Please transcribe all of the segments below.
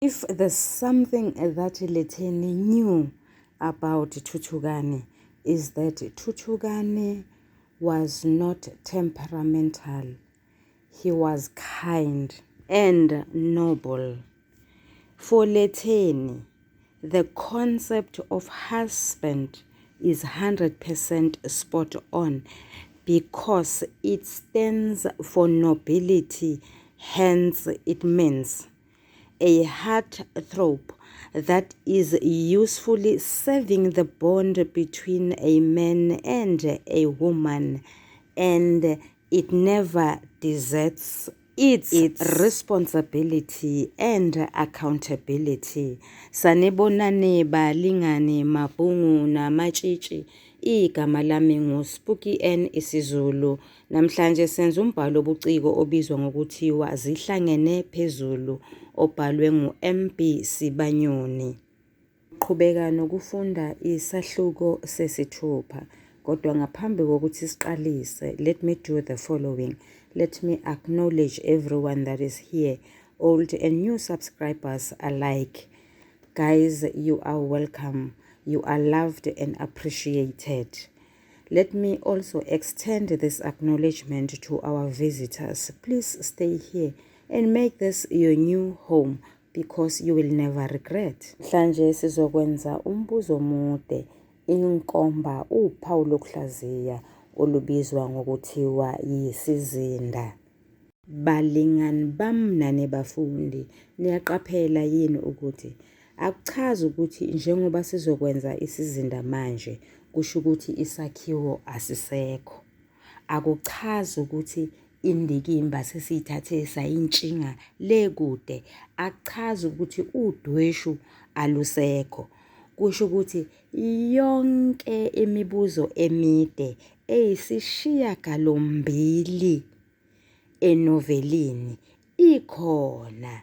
If there's something that Letheni knew about Thuthukani is that Thuthukani was not temperamental. He was kind and noble. For Letheni, the concept of husband is 100% spot on because it stands for nobility, hence it means a heartthrob that is usefully serving the bond between a man and a woman, and it never deserts its responsibility and accountability. Sanibonani balingani mabhungu namatshitshi. Igama lami nguSpooky N isiZulu. Namhlanje senza umbhalo obuciko obizwa ngokuthiwa Zihlangene Phezulu obhalwe ngu-MB Sibanyoni. Qhubeka nokufunda isahluko sesithupha. Kodwa ngaphambi kokuthi siqalise, let me do the following. Let me acknowledge everyone that is here, old and new subscribers alike. Guys, you are welcome. You are loved and appreciated. Let me also extend this acknowledgement to our visitors. Please stay here and make this your new home because you will never regret. Namhlanje sizokwenza umbuzo omude, inkomba uphawu lokuhlaziya olubizwa ngokuthiwa yisizinda. Balingani bami nani bafundi, niyaqaphela yini ukuthi akuchazi ukuthi njengoba sizokwenza isizinda manje kusho ukuthi isakhiwo asisekho. Akuchazi ukuthi indikimba sesiyithathe sayintshinga le kude. Akuchazi ukuthi udweshu alusekho. Kusho ukuthi yonke imibuzo emide eyisishiyagalombili enovelini ikhona.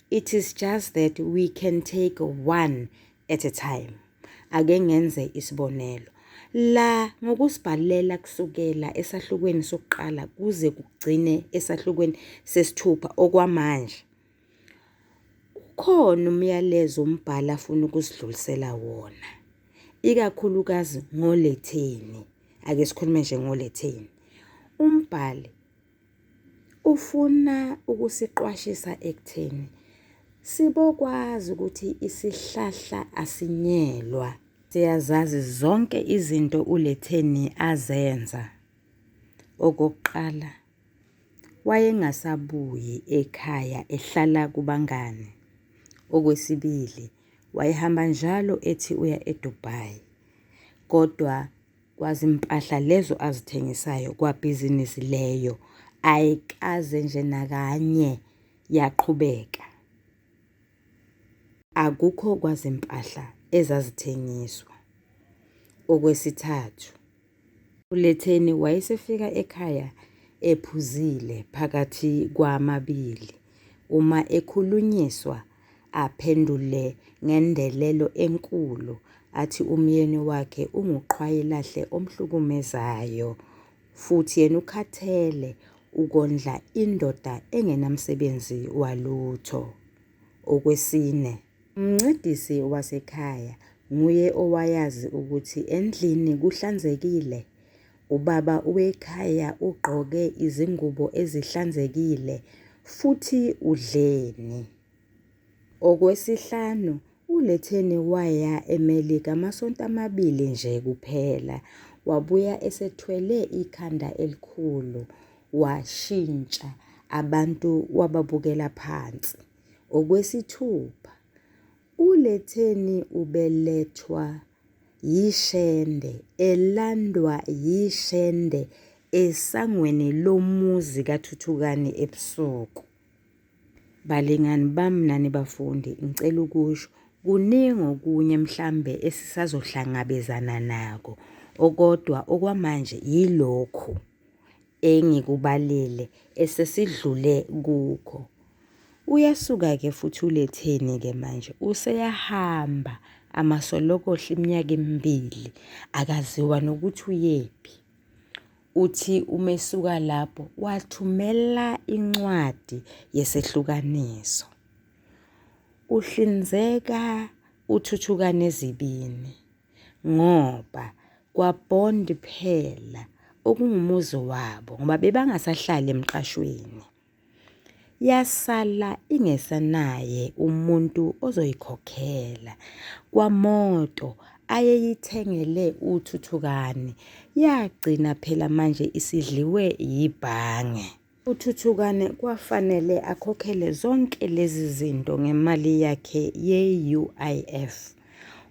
It is just that we can take one at a time. Ake ngenze isibonelo. La ngokusibhalela kusukela esahlukweni sokuqala kuze kugcine esahlukweni sesithupha okwamanje. Ukhona umyalezo umbhali afuna ukusidlulisela wona, ikakhulukazi ngoLetheni. Ake sikhulume nje ngoLetheni. Umbhali ufuna ukusiqwashisa ekutheni sibokwazi ukuthi isihlahla asinyelwa. Siyazazi zonke izinto uLetheni azenza. Okokuqala, wayengasabuyi ekhaya ehlala kubangani. Okwesibili, wayehamba njalo ethi uya eDubai. Kodwa kwazimpahla lezo azithengisayo kwabhizinisi leyo ayikaze nje nakanye yaqhubeka. Akukho kwazimpahla ezazithengiswa. Okwesithathu, uLetheni wayesefika ekhaya ephuzile phakathi kwamabili. Uma ekhulunyiswa aphendule ngendelelo enkulu athi umyeni wakhe unguqhwayilahle omhlukumezayo futhi yena ukhathele ukondla indoda engenamsebenzi walutho. Okwesine, umncedisi wasekhaya nguye owayazi ukuthi endlini kuhlanzekile. Ubaba wekhaya ugqoke izingubo ezihlanzekile futhi udleni. Okwesihlanu, uLetheni waya eMelika amasonto amabili nje kuphela, wabuya esethwele ikhanda elikhulu, washintsha abantu wababukela phansi. Okwesithupha, uLetheni ubelethwa yishende elandwa yishende esangweni lomuzi kaThuthukani ebusuku. Balingani bami nani bafundi, ngicela ukusho kuningi okunye mhlambe esisazohlangabezana nako okodwa okwamanje yilokhu engikubalile esesidlule kukho. Uyasuka-ke futhi uLetheni-ke manje useyahamba amasolokohla iminyaka emibili akaziwa nokuthi uyephi. Uthi uma esuka lapho wathumela incwadi yesehlukaniso. Uhlinzeka uThuthukani ezibini ngoba kwaBond phela okungumuzi wabo ngoba bebangasahlali emqashweni. Yasala ingesenaye umuntu ozoyikhokhela. Kwamoto ayeyithengele uThuthukani yagcina phela manje isidliwe yibhange. UThuthukani kwafanele akhokhele zonke lezi zinto ngemali yakhe ye-UIF.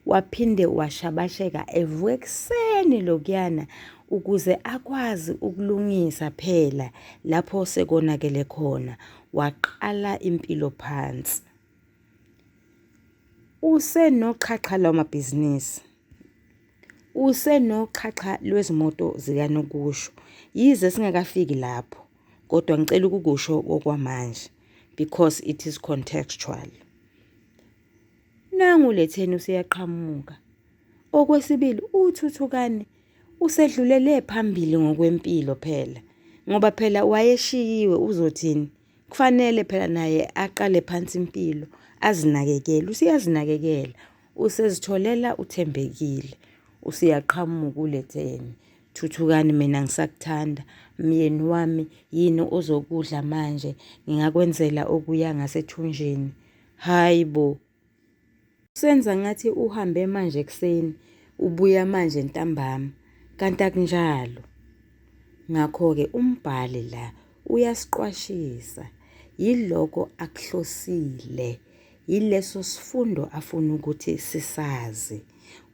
Waphinde washabasheka evuka ekuseni lokuyana ukuze akwazi ukulungisa phela lapho sekonakele khona, waqala impilo phansi. Usenoxhaxha lwamabhizinisi, usenoxhaxha lwezimoto zikanokusho. Yize singakafiki lapho kodwa ngicela ukukusho okwamanje because it is contextual. Nangu uLetheni useyaqhamuka. Okwesibili uThuthukani usedlulele phambili ngokwempilo phela ngoba phela wayeshiyiwe uzothini? Kufanele phela naye aqale phansi impilo azinakekele, useyazinakekela, usezitholela uThembekile, useyaqhamuka uLetheni. Thuthukani mina ngisakuthanda, myeni wami yini ozokudla manje ngingakwenzela okuya ngasethunjini. Hhayi bo! Usenza ngathi uhambe manje ekuseni ubuya manje ntambama kanti akunjalo. Ngakho-ke umbhali la uyasiqwashisa yiloko akuhlosile, yileso sifundo afuna ukuthi sisazi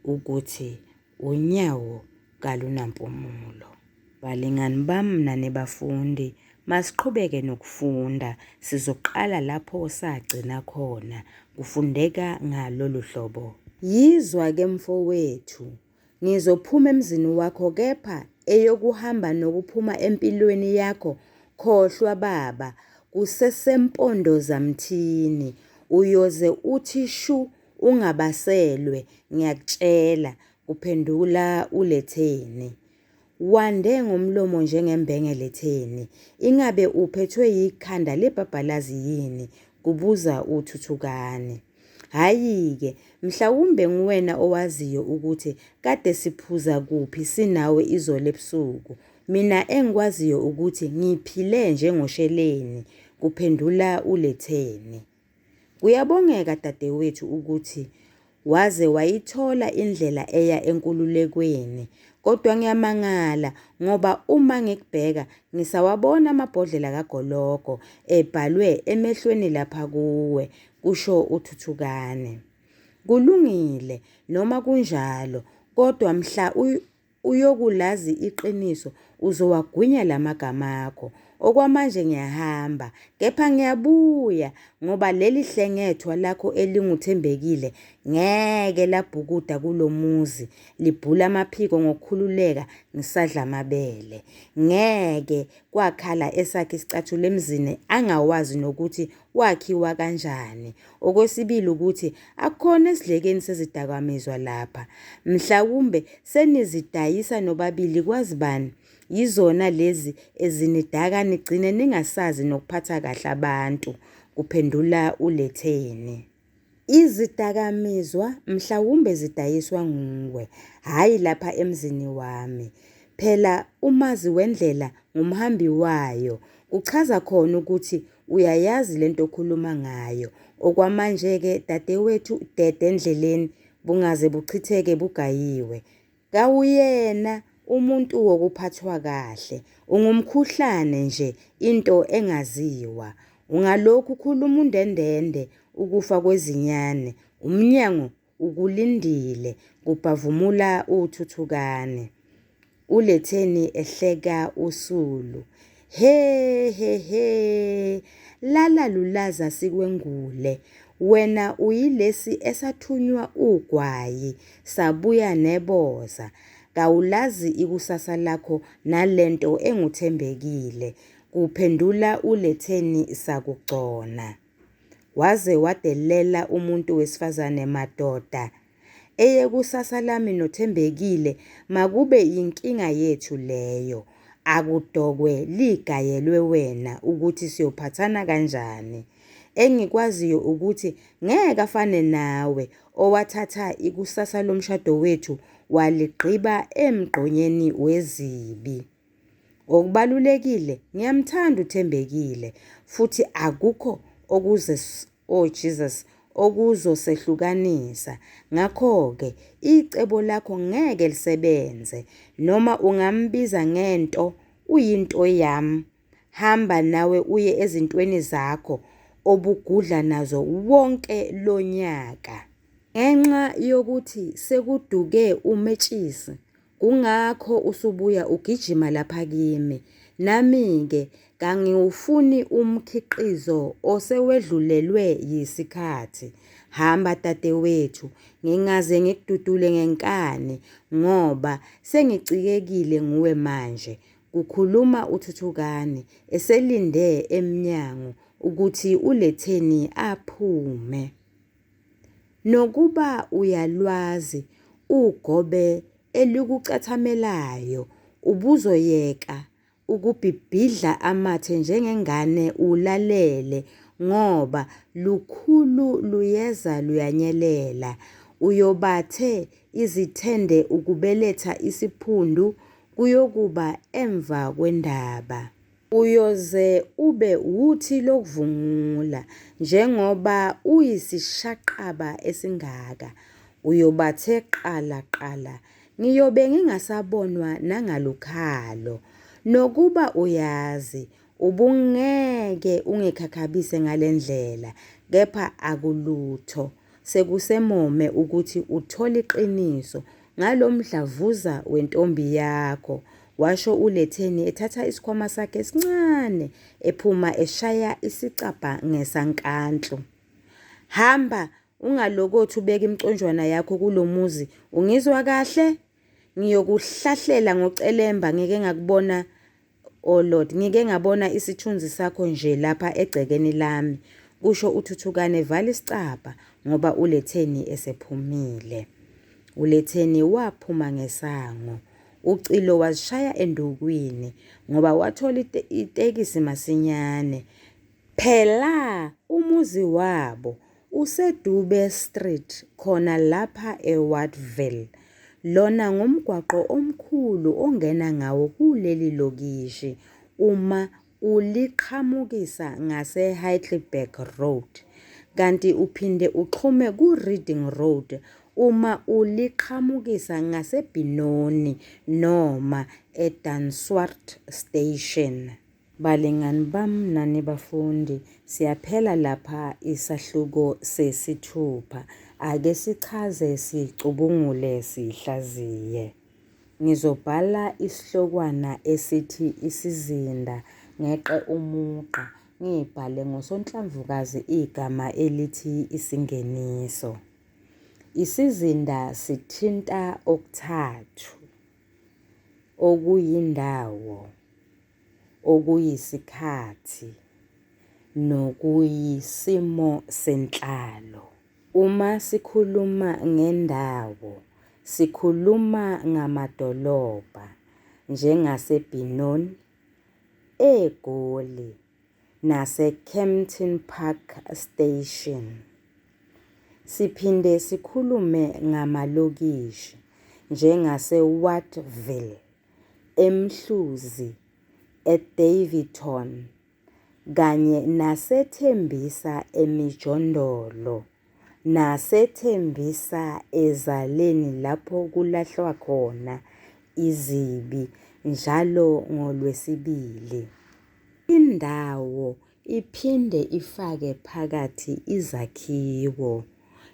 ukuthi unyawo kalunampumulo. Balingani bami nani bafundi, masiqhubeke nokufunda, sizoqala lapho sagcina khona. Kufundeka ngalolu hlobo. Yizwa-ke mfowethu, ngizophuma emzini wakho kepha eyokuhamba nokuphuma empilweni yakho khohlwa baba, kusesempondozamthini. Uyoze uthi shu ungabaselwe ngiyakutshela, kuphendula uLetheni. Wande ngomlomo njengembengele Theni. Ingabe uphethwe yikhanda lebhabhalazi yini? kubuza uThuthukani. Hhayi-ke, mhlawumbe nguwena owaziyo ukuthi kade siphuza kuphi sinawe izolo ebusuku. Mina engikwaziyo ukuthi ngiphile njengosheleni, kuphendula uLetheni. Kuyabongeka dadewethu ukuthi waze wayithola indlela eya enkululekweni kodwa ngiyamangala ngoba uma ngikubheka ngisawabona amabhodlela kagologo ebhalwe emehlweni lapha kuwe, kusho uThuthukani. Kulungile noma kunjalo kodwa mhla Uyokulazi iqiniso uzowagwinya lamagama akho. Okwamanje ngiyahamba, kepha ngiyabuya ngoba leli hlengethwa lakho elinguThembekile ngeke labhukuda kulo muzi libhula amaphiko ngokukhululeka ngisadla amabele. Ngeke kwakhala esakhe isicathulo emzini angawazi nokuthi wakhiwa kanjani. Okwesibili ukuthi akukhona esidlekeni sezidakamizwa lapha. Mhlawumbe senizidayisa nobabili kwazi bani? Yizona lezi ezinidaka nigcine ningasazi nokuphatha kahle abantu, kuphendula uLetheni. Izidakamizwa mhlawumbe zidayiswa nguwe, hhayi lapha emzini wami. Phela umazi wendlela ngumhambi wayo. Kuchaza khona ukuthi Uyayazi lento okhuluma ngayo. Okwamanje-ke dadewethu dede endleleni bungaze buchitheke bugayiwe. Kawuyena umuntu wokuphathwa kahle, ungumkhuhlane nje into engaziwa. Ungalokhu ukhuluma undendende ukufa kwezinyane, umnyango Ukulindile, kubhavumula uThuthukani. ULetheni ehleka usulu. He he he! Lala lulaza sikwengule. Wena uyilesi esathunywa ugwayi sabuya neboza. Kawulazi ikusasa lakho nalento enguThembekile, kuphendula uLetheni sakugcona. Waze wadelela umuntu wesifazane madoda. Eyekusasa lami noThembekile makube yinkinga yethu leyo. Akudokwe ligayelwe wena ukuthi siyophathana kanjani. Engikwaziyo ukuthi ngeke afane nawe owathatha ikusasa lomshado wethu waligqiba emgqonyeni wezibi. Okubalulekile ngiyamthanda uThembekile futhi akukho okuze oh Jesus okuzosehlukanisa. Ngakho-ke icebo lakho ngeke lisebenze noma ungambiza ngento uyinto yami. Hamba nawe uye ezintweni zakho obugudla nazo wonke lo nyaka. Ngenxa yokuthi sekuduke umetshisi Kungakho usubuya ugijima lapha kimi. Nami-ke kangiwufuni umkhiqizo osewedlulelwe yisikhathi. Hamba dadewethu, ngingaze ngikududule ngenkani ngoba sengicikekile nguwe manje, kukhuluma uThuthukani eselinde emnyango ukuthi uLetheni aphume. Nokuba uyalwazi ugobe elikucathamelayo ubuzoyeka ukubhibhidla amathe njengengane ulalele ngoba lukhulu luyeza luyanyelela. Uyobathe izithende ukubeletha isiphundu kuyokuba emva kwendaba. Uyoze ube wuthi lokuvungula njengoba uyisishaqaba esingaka. Uyobathe qala qala ngiyobe ngingasabonwa nangalukhalo. Nokuba uyazi ubungeke ungikhakhabise ngale ndlela kepha akulutho sekusemome ukuthi uthole iqiniso ngalo mdlavuza wentombi yakho, washo uLetheni ethatha isikhwama sakhe esincane ephuma eshaya isicabha ngesankantlu. Hamba ungalokothi ubeke imiconjwana yakho kulo muzi, ungizwa kahle? Ngiyokuhlahlela ngocelemba ngike ngakubona Oh Lord, ngike ngabona isithunzi sakho nje lapha egcekeni lami, kusho uThuthukani evala isicabha ngoba uLetheni esephumile. ULetheni waphuma ngesango. UCilo wazishaya endukwini ngoba wathola itekisi masinyane. Phela umuzi wabo useDube Street khona lapha eWattville. Lona ngumgwaqo omkhulu ongena ngawo kuleli lokishi uma uliqhamukisa ngaseHeidelberg Road. Kanti uphinde uxhume kuReading Road uma uliqhamukisa ngaseBenoni noma eDanswaard Station. Balingani bam nani bafundi, siyaphela lapha isahluko sesithupha. Ake sichaze, sicubungule, sihlaziye. Ngizobhala isihlokwana esithi isizinda, ngeqe umugqa, ngibhale ngosonhlamvukazi igama elithi isingeniso. Isizinda sithinta okuthathu, okuyindawo, okuyisikhathi nokuyisimo senhlalo. Uma sikhuluma ngendawo sikhuluma ngamadolobha njengaseBenoni, eGoli naseKempton Park Station. Siphinde sikhulume ngamalokishi njengaseWattville, eMhluzi, eDaveyton kanye naseThembisa emijondolo naseThembisa ezaleni lapho kulahlwa khona izibi njalo ngoLwesibili. Indawo iphinde ifake phakathi izakhiwo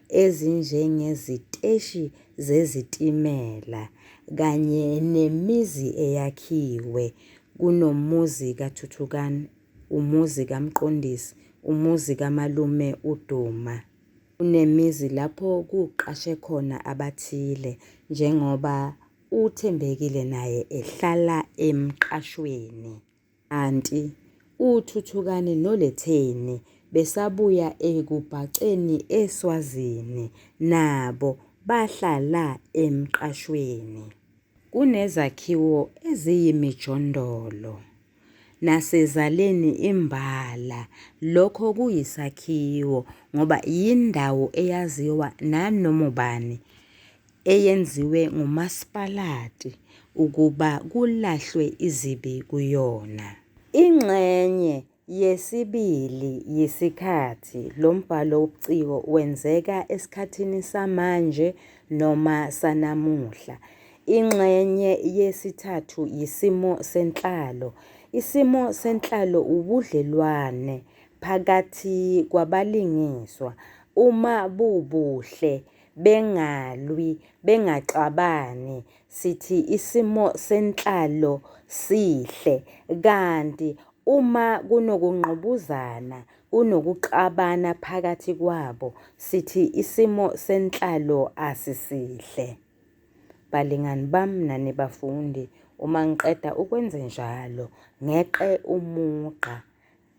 ezinjengeziteshi zezitimela kanye nemizi eyakhiwe, kunomuzi kaThuthukani, umuzi kaMqondisi, umuzi kamalume uDuma. Kunemizi lapho kuqashe khona abathile njengoba uThembekile naye ehlala emqashweni. Kanti uThuthukani noLetheni besabuya ekubhaceni eSwazini nabo bahlala emqashweni. Kunezakhiwo eziyimijondolo Nasezaleni imbala lokho kuyisakhiwo ngoba yindawo eyaziwa nanoma ubani eyenziwe ngumasipalati ukuba kulahlwe izibi kuyona. Ingxenye yesibili yisikhathi, lo mbhalo wobuciko wenzeka esikhathini samanje noma sanamuhla. Ingxenye yesithathu yisimo senhlalo. Isimo senhlalo ubudlelwane phakathi kwabalingiswa. Uma bubuhle bengalwi, bengaxabani sithi isimo senhlalo sihle kanti uma kunokungqubuzana, kunokuxabana phakathi kwabo sithi isimo senhlalo asisihle. Balingani bami nani bafundi, uma ngiqeda ukwenzenjalo ngeqe umugqa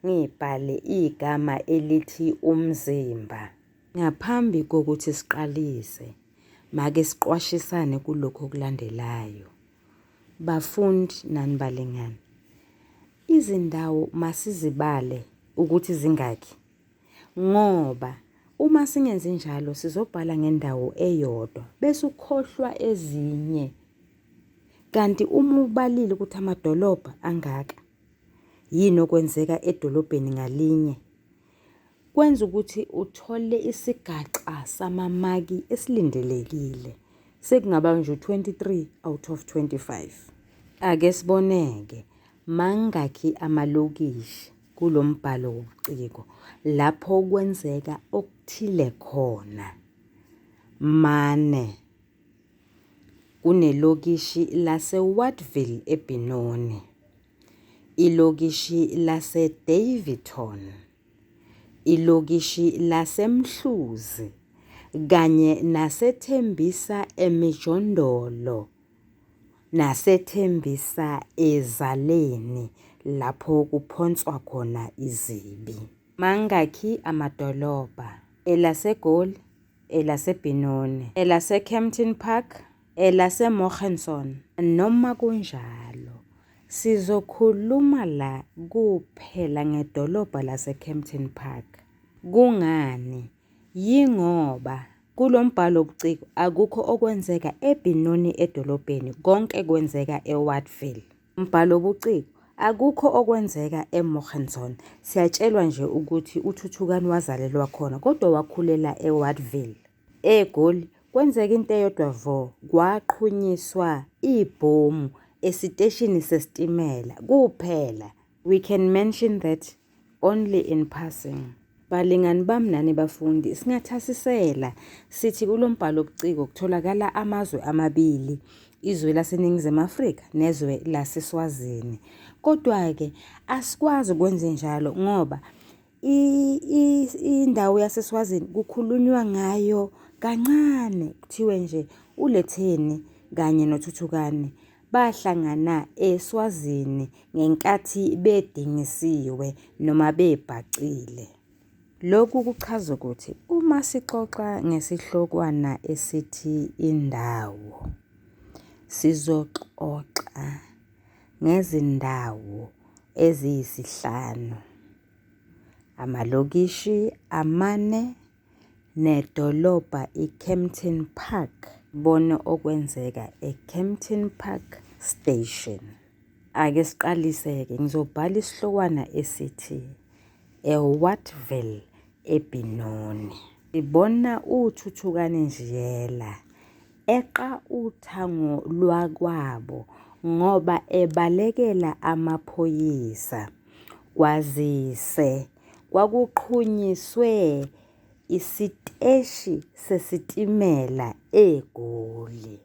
ngibhale igama elithi umzimba. Ngaphambi kokuthi siqalise, make siqwashisane kulokhu okulandelayo. Bafundi nani balingani, izindawo masizibale ukuthi zingakhi ngoba uma singenzi njalo sizobhala ngendawo eyodwa bese ukhohlwa ezinye. Kanti uma ubalile ukuthi amadolobha angaka, yini okwenzeka edolobheni ngalinye, kwenza ukuthi uthole isigaxa samamaki esilindelekile. Sekungaba nje u-23 out of 25. Ake sibone-ke, mangakhi amalokishi kulo mbhalo wobuciko lapho kwenzeka okuthile khona? Mane. Kunelokishi laseWattville eBenoni, ilokishi laseDaveyton, ilokishi laseMhluzi kanye naseThembisa eMijondolo naseThembisa eZaleni lapho kuphonswa khona izibi. Mangakhi amadolobha? ElaseGoli, elaseBenoni, elaseKempton Park, elaseMorgenson. Noma kunjalo, sizokhuluma la kuphela ngedolobha laseKempton Park. Kungani? Yingoba kulo mbhalo wobuciko akukho okwenzeka eBenoni edolobheni, konke kwenzeka eWattville. Mbhalo wobuciko akukho okwenzeka eMorgenson. Siyatshelwa nje ukuthi uThuthukani wazalelwa khona kodwa wakhulela eWattville. EGoli kwenzeka into eyodwa vo, kwaqhunyiswa ibhomu esiteshini sesitimela kuphela. We can mention that only in passing. Balingani bami nani bafundi, singathasisela sithi kulo mbhalo wobuciko kutholakala amazwe amabili, izwe laseNingizimu Afrika nezwe laseSwazini. Kodwa-ke asikwazi ukwenzenjalo ngoba indawo yaseSwazini kukhulunywa ngayo kancane kuthiwe nje uLetheni kanye noThuthukani bahlangana eSwazini ngenkathi bedingisiwe noma bebhacile. Lokhu kuchaza ukuthi uma sixoxa ngesihlokwana esithi indawo, sizoxoxa ngezindawo eziyisihlanu, amalokishi amane nedolobha iKempton Park. Bona okwenzeka eKempton Park Station. Ake siqalise-ke, ngizobhala isihlokwana esithi eWattville eBenoni. Sibona uThuthukani Njiyela eqa uthango lwakwabo ngoba ebalekela amaphoyisa kwazise kwakuqhunyiswe isiteshi sesitimela eGoli.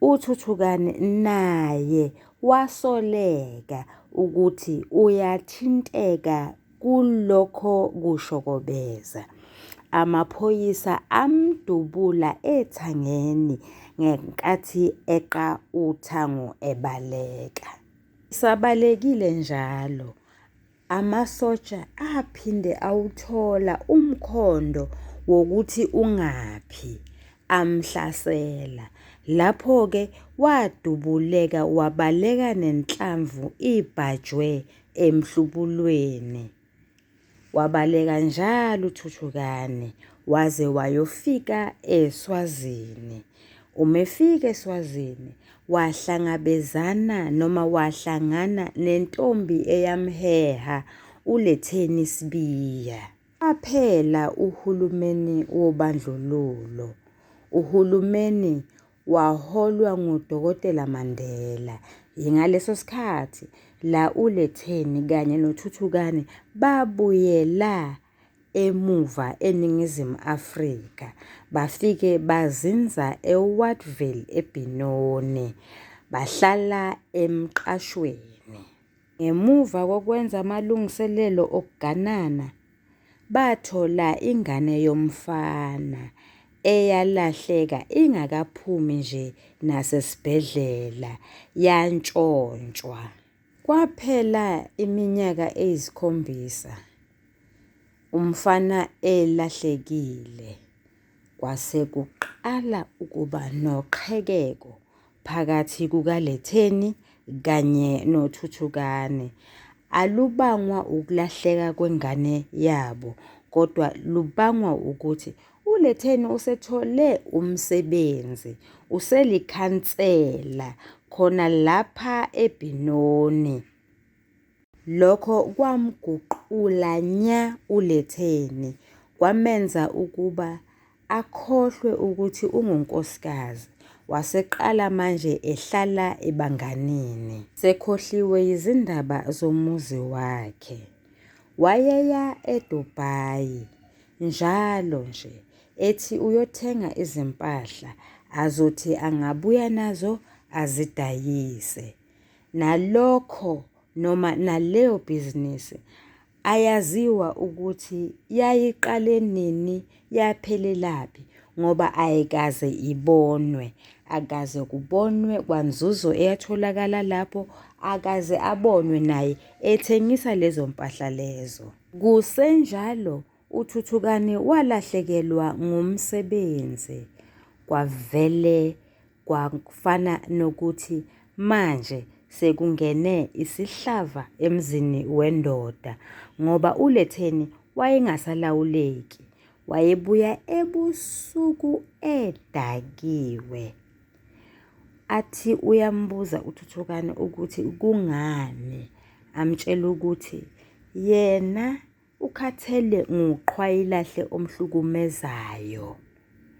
UThuthukani naye wasoleka ukuthi uyathinteka kulokho kushokobeza. Amaphoyisa amdubula ethangeni ngenkathi eqa uthango ebaleka. Esabalekile njalo, amasosha aphinde awuthola umkhondo wokuthi ungaphi amhlasela. Lapho-ke wadubuleka wabaleka nenhlamvu ibhajwe emhlubulweni. Wabaleka njalo uThuthukani waze wayofika eSwazini. Uma efika eSwazini wahlangabezana noma wahlangana nentombi eyamheha uLetheni Sibiya. Waphela uhulumeni wobandlululo, uhulumeni waholwa nguDokotela Mandela. Yingaleso sikhathi la uLetheni kanye noThuthukani babuyela emuva eNingizimu Afrika, bafike bazinza eWattville eBenoni, bahlala emqashweni. Ngemuva kokwenza amalungiselelo okuganana, bathola ingane yomfana eyalahleka ingakaphumi nje nasesibhedlela yantshontshwa. Kwaphela iminyaka eyisikhombisa umfana elahlekile, kwase kuqala ukuba noqhekeko phakathi kukaLetheni kanye noThuthukani. Alubangwa ukulahleka kwengane yabo kodwa lubangwa ukuthi uLetheni usethole umsebenzi, uselikhansela khona lapha eBenoni. Lokho kwamguqula nya uLetheni, kwamenza ukuba akhohlwe ukuthi ungunkosikazi, waseqala manje ehlala ebanganini. Sekhohliwe yizindaba zomuzi wakhe. Wayeya eDubai njalo nje ethi uyothenga izimpahla azothi angabuya nazo azidayise. Nalokho noma naleyo bhizinisi ayaziwa ukuthi yayiqale nini yaphelelaphi ngoba ayikaze ibonwe, akaze kubonwe kwanzuzo eyatholakala lapho, akaze abonwe naye ethengisa lezo mpahla lezo. Kusenjalo uThuthukani walahlekelwa ngumsebenzi, kwavele kwafana nokuthi manje sekungene isihlava emzini wendoda ngoba uLetheni wayengasalawuleki, wayebuya ebusuku edakiwe. Athi uyambuza uThuthukani ukuthi kungani, amtshele ukuthi yena Ukhathele nguqhwayilahle omhlukumezayo.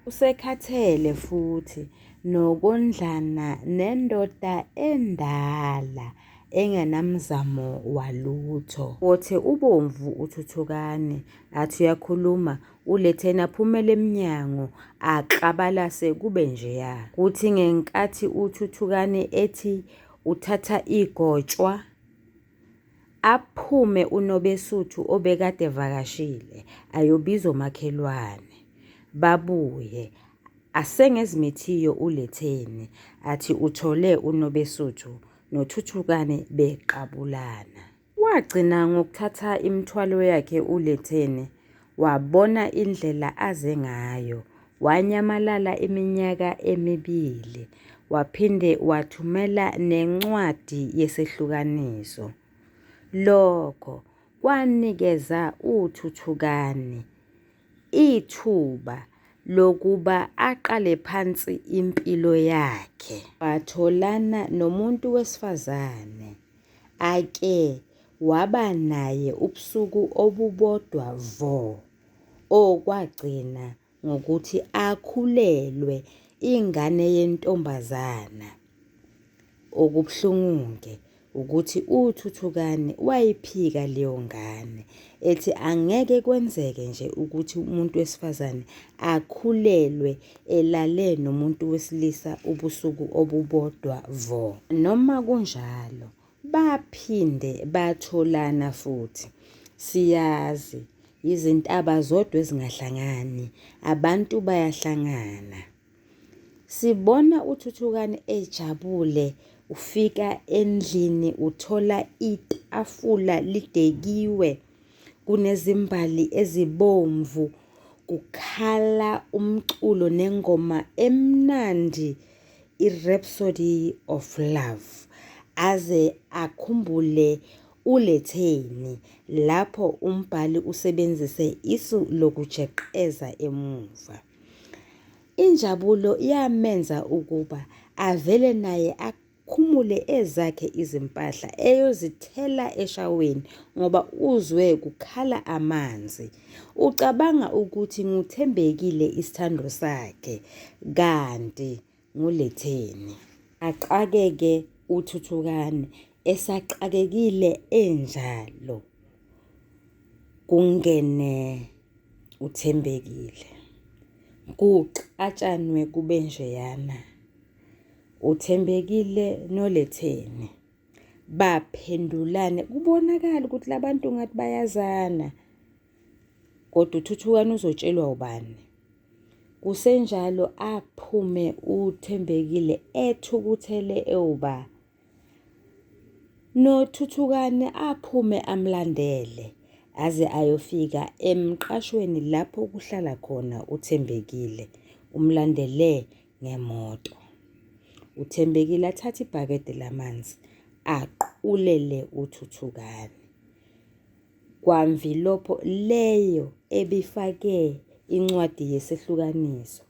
Usekhathele futhi nokondlana nendoda endala engenamzamo walutho. Wothe ubomvu uThuthukani athi uyakhuluma uLetheni aphumele emnyango aklabalase kube njeya. Kuthi ngenkathi uThuthukani ethi uthatha igotshwa Aphume uNobesuthu obekade evakashile ayobiza omakhelwane. Babuye asengezimithiyo uLetheni athi uthole uNobesuthu noThuthukani beqabulana. Wagcina ngokuthatha imithwalo yakhe uLetheni wabona indlela aze ngayo wanyamalala iminyaka emibili waphinde wathumela nencwadi yesehlukaniso. Lokho kwanikeza uThuthukani ithuba lokuba aqale phansi impilo yakhe. Watholana nomuntu wesifazane ake waba naye ubusuku obubodwa vo okwagcina ngokuthi akhulelwe ingane yentombazana. Okubuhlungu-ke ukuthi uThuthukani wayiphika leyo ngane ethi angeke kwenzeke nje ukuthi umuntu wesifazane akhulelwe elale nomuntu wesilisa ubusuku obubodwa vo. Noma kunjalo Baphinde batholana futhi. Siyazi, yizintaba zodwa ezingahlangani, abantu bayahlangana. Sibona uThuthukani ejabule, ufika endlini uthola itafula lidekiwe, kunezimbali ezibomvu, kukhala umculo nengoma emnandi. i-Rhapsody of Love aze akhumbule uLetheni lapho umbhali usebenzise isu lokujeqeza emuva. Injabulo yamenza ukuba avele naye akhumule ezakhe izimpahla eyozithela eshaweni ngoba uzwe kukhala amanzi. Ucabanga ukuthi nguThembekile isithando sakhe kanti nguLetheni. Axakeke uThuthukani esaxakekile enjalo kungene uThembekile. Kuxatshanwe kube njeyana. UThembekile noLetheni baphendulane kubonakala ukuthi labantu ngathi bayazana kodwa uThuthukani uzotshelwa ubani. Kusenjalo aphume uThembekile ethukuthele ewuba. NoThuthukani aphume amlandele aze ayofika emqashweni lapho kuhlala khona uThembekile. Umlandele ngemoto. UThembekile athathe ibhakede lamanzi aqulele uThuthukani. Kwamvilopho leyo ebifake incwadi yesehlukaniso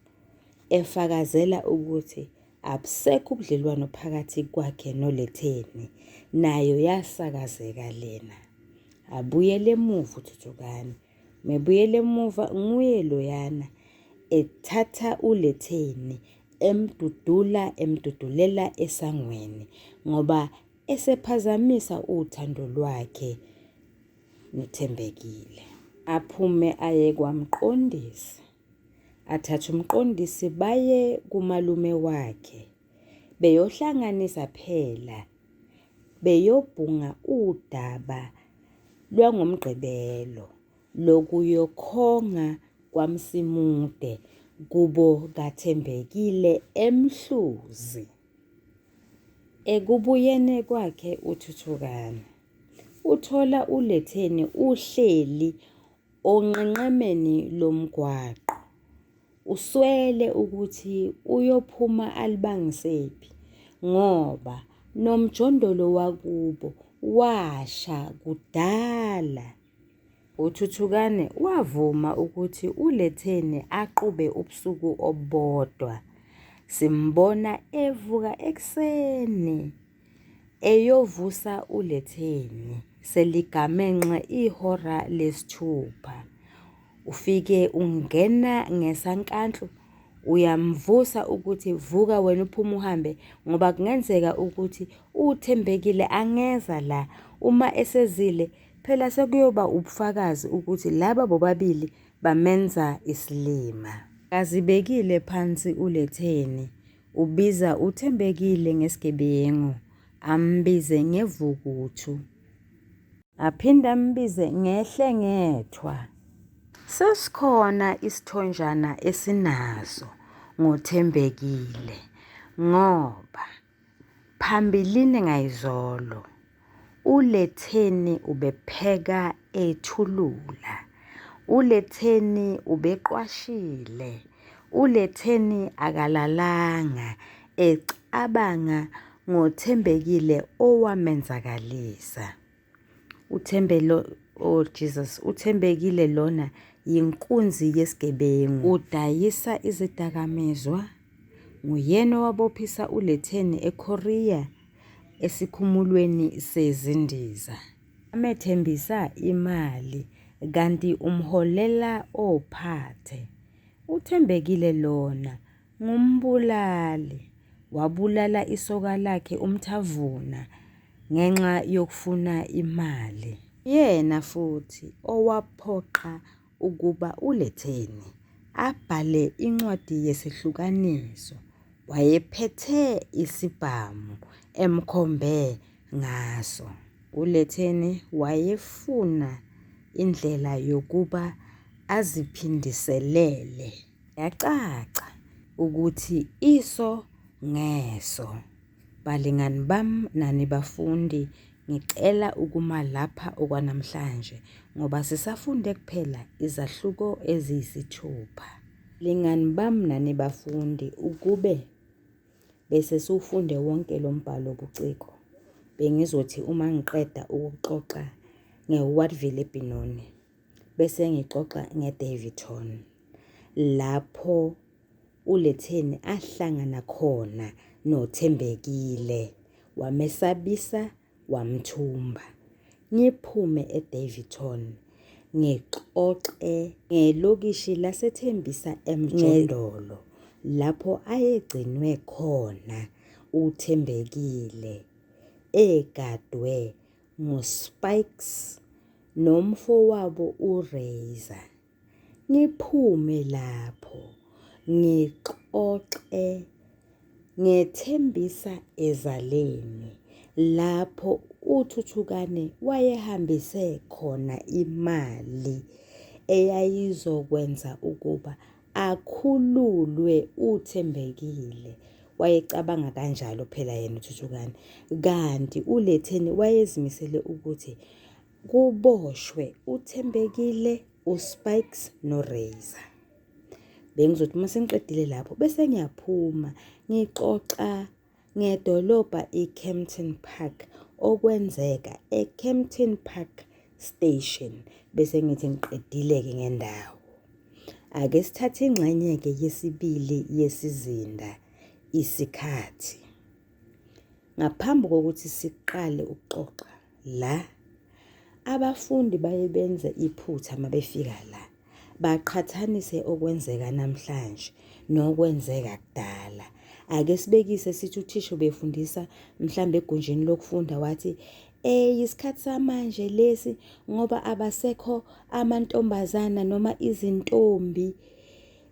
efakazela ukuthi abusekho ubudlelwano phakathi kwakhe noLetheni, nayo yasakazeka lena. Abuyele emuva uThuthukani. Mebuyela emuva nguye loyana ethatha uLetheni emdudula emdudulela esangweni ngoba esephazamisa uthando lwakhe noThembekile. Aphume aye kwaMqondisi, athathe uMqondisi baye kumalume wakhe beyohlanganisa phela beyobhunga udaba lwangoMgqibelo lokuyokhonga kwaMsimude kubo kaThembekile eMhluzi. Ekubuyeni kwakhe uThuthukani, uthola uLetheni uhleli onqenqemeni lomgwaqo. Uswele ukuthi uyophuma alibangisephi ngoba nomjondolo wakubo washa kudala. UThuthukani wavuma ukuthi uLetheni aqube ubusuku obubodwa. Simbona evuka ekuseni eyovusa uLetheni seligamenxe ihora lesithupha. Ufike ungena ngesankahlu uyamvusa ukuthi vuka wena uphume uhambe ngoba kungenzeka ukuthi uThembekile angeza la uma esezile phela sekuyoba ubufakazi ukuthi laba bobabili bamenza isilima. Kazibekile phansi uLetheni ubiza uThembekile ngesigebengu ambize ngevukuthu. Aphinde ambize ngehlengethwa. Sesikhona isithonjana esinaso ngoThembekile ngoba phambilini ngayizolo uLetheni ubepheka ethulula, uLetheni ubeqwashile, uLetheni akalalanga ecabanga ngoThembekile owamenzakalisa. Uthembelo oh Jesus, uThembekile lona yinkunzi yesigebengu. Udayisa izidakamizwa, nguyena owabophisa uLetheni eKorea esikhumulweni sezindiza. Amethembisa imali kanti umholela ophathe. UThembekile lona Ngumbulali, wabulala isoka lakhe uMthavuna ngenxa yokufuna imali. Uyena futhi owaphoqa ukuba uLetheni abhale incwadi yesehlukaniso, wayephethe isibhamu emkhombe ngaso. ULetheni wayefuna indlela yokuba aziphindiselele. Yacaca ukuthi iso ngeso. Balingani bam nani bafundi ngicela ukuma lapha okwanamhlanje ngoba sisafunde kuphela izahluko eziyisithupha. Lingani bam nani bafundi ukube. Bese siwufunde wonke lo mbhalo buciko. Bengizothi uma ngiqeda ukuxoxa ngeWattville eBenoni, bese ngixoxa ngeDaveyton lapho uLetheni ahlangana khona noThembekile wamesabisa wamthumba. Ngiphume eDaveyton ngixoxe ngelokishi laseThembisa eMjondolo lapho ayegcinwe khona uThembekile egadwe nguSpikes nomfowabo uRazor. Ngiphume lapho ngixoxe ngethembisa ezaleni lapho uThuthukani wayehambise khona imali eyayizokwenza ukuba akhululwe uThembekile. Wayecabanga kanjalo phela yena uThuthukani. Kanti uLetheni wayezimisele ukuthi kuboshwe uThembekile, uSpikes noRazor. Bengizothi uma sengiqedile lapho bese ngiyaphuma ngixoxa ngedolobha iKempton Park okwenzeka eKempton Park Station bese ngithi ngiqedile-ke ngendawo. Ake sithathe ingxenye-ke yesibili yesizinda, isikhathi. Ngaphambi kokuthi siqale ukuxoxa la, abafundi baye benze iphutha uma befika la, baqhathanise okwenzeka namhlanje nokwenzeka kudala. Ake sibekise sithi uthisha ubefundisa mhlawumbe egunjini lokufunda wathi, yisikhathi samanje lesi ngoba abasekho amantombazana noma izintombi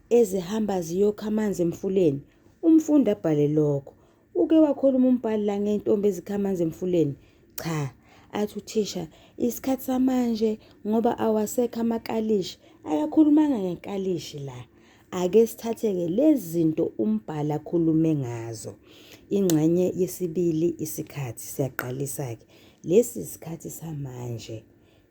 ezihamba ziyokha amanzi emfuleni. Umfundi abhale lokho. Uke wakhuluma umbhali la ngey'ntombi ezikha amanzi emfuleni? Cha. Athi uthisha, isikhathi samanje ngoba awasekho amakalishi. Akakhulumanga ngekalishi la. Ake sithathe-ke lezi zinto umbhali akhulume ngazo. Ingxenye yesibili isikhathi, siyaqalisa-ke. Lesi isikhathi samanje,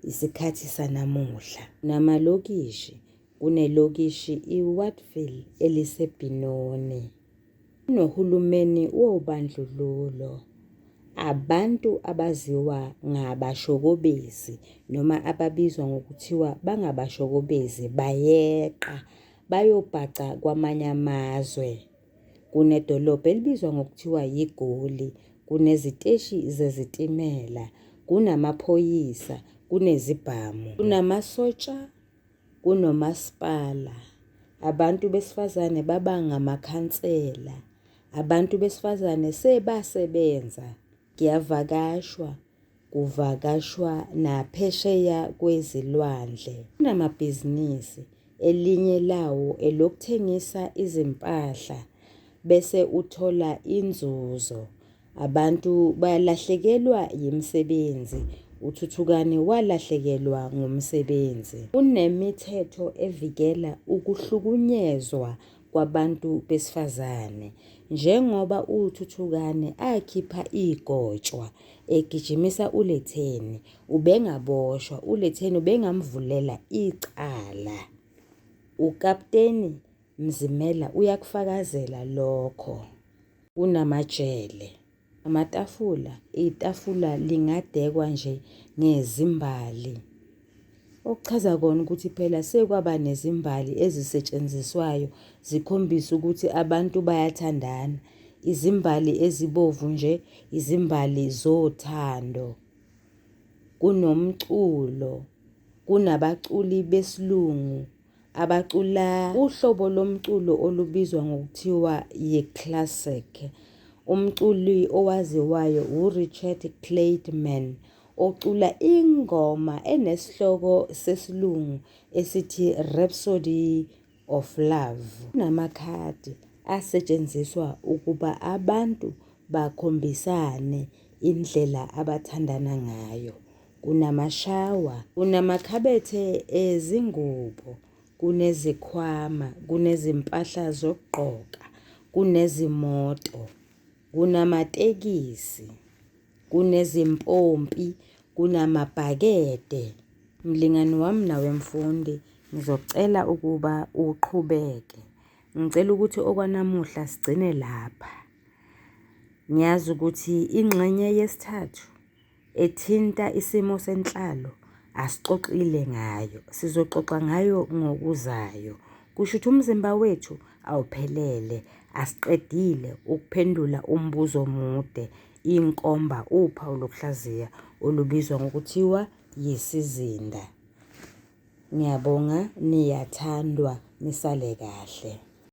isikhathi sanamuhla. Namalokishi, kunelokishi iWattville eliseBenoni. Kunohulumeni wobandlululo, abantu abaziwa ngabashokobezi noma ababizwa ngokuthiwa bangabashokobezi bayeqa bayobhaca kwamanye amazwe. Kunedolobha elibizwa ngokuthiwa yiGoli, kuneziteshi zezitimela, kunamaphoyisa, kunezibhamu, kunamasotsha, kunomasipala, abantu besifazane baba ngamakhansela, abantu besifazane sebasebenza, kuyavakashwa, kuvakashwa naphesheya kwezilwandle. Kunamabhizinisi, elinye lawo elokuthengisa izimpahla bese uthola inzuzo. Abantu balahlekelwa yimisebenzi, uThuthukani walahlekelwa ngumsebenzi. Kunemithetho evikela ukuhlukunyezwa kwabantu besifazane. Njengoba uThuthukani akhipha igotshwa egijimisa uLetheni, ubengaboshwa, uLetheni ubengamvulela icala. UKapteni Mzimela uyakufakazela lokho. Kunamajele. Amatafula, itafula lingadekwa nje ngezimbali. Okuchaza kona ukuthi phela sekwaba nezimbali ezisetshenziswayo zikhombise ukuthi abantu bayathandana. Izimbali ezibovu nje, izimbali zothando. Kunomculo, kunabaculi besilungu abacula uhlobo lomculo olubizwa ngokuthiwa yi-classic. Umculi owaziwayo uRichard Clayderman ocula ingoma enesihloko sesiLungu esithi Rhapsody of Love. Kunamakhadi asetshenziswa ukuba abantu bakhombisane indlela abathandana ngayo. Kunamashawa, kunamakhabethe ezingubo, kunezikhwama, kunezimpahla zokugqoka, kunezimoto, kunamatekisi, kunezimpompi, kunamabhakede. Mlingani wami nawe mfundi, ngizocela ukuba uqhubeke. Ngicela ukuthi okwanamuhla sigcine lapha. Ngiyazi ukuthi ingxenye yesithathu ethinta isimo senhlalo asixoxile ngayo, sizoxoxa ngayo ngokuzayo. Kusho ukuthi umzimba wethu awuphelele, asiqedile ukuphendula umbuzo omude, inkomba uphawu lokuhlaziya olubizwa ngokuthiwa yisizinda. Ngiyabonga, niyathandwa, nisale kahle.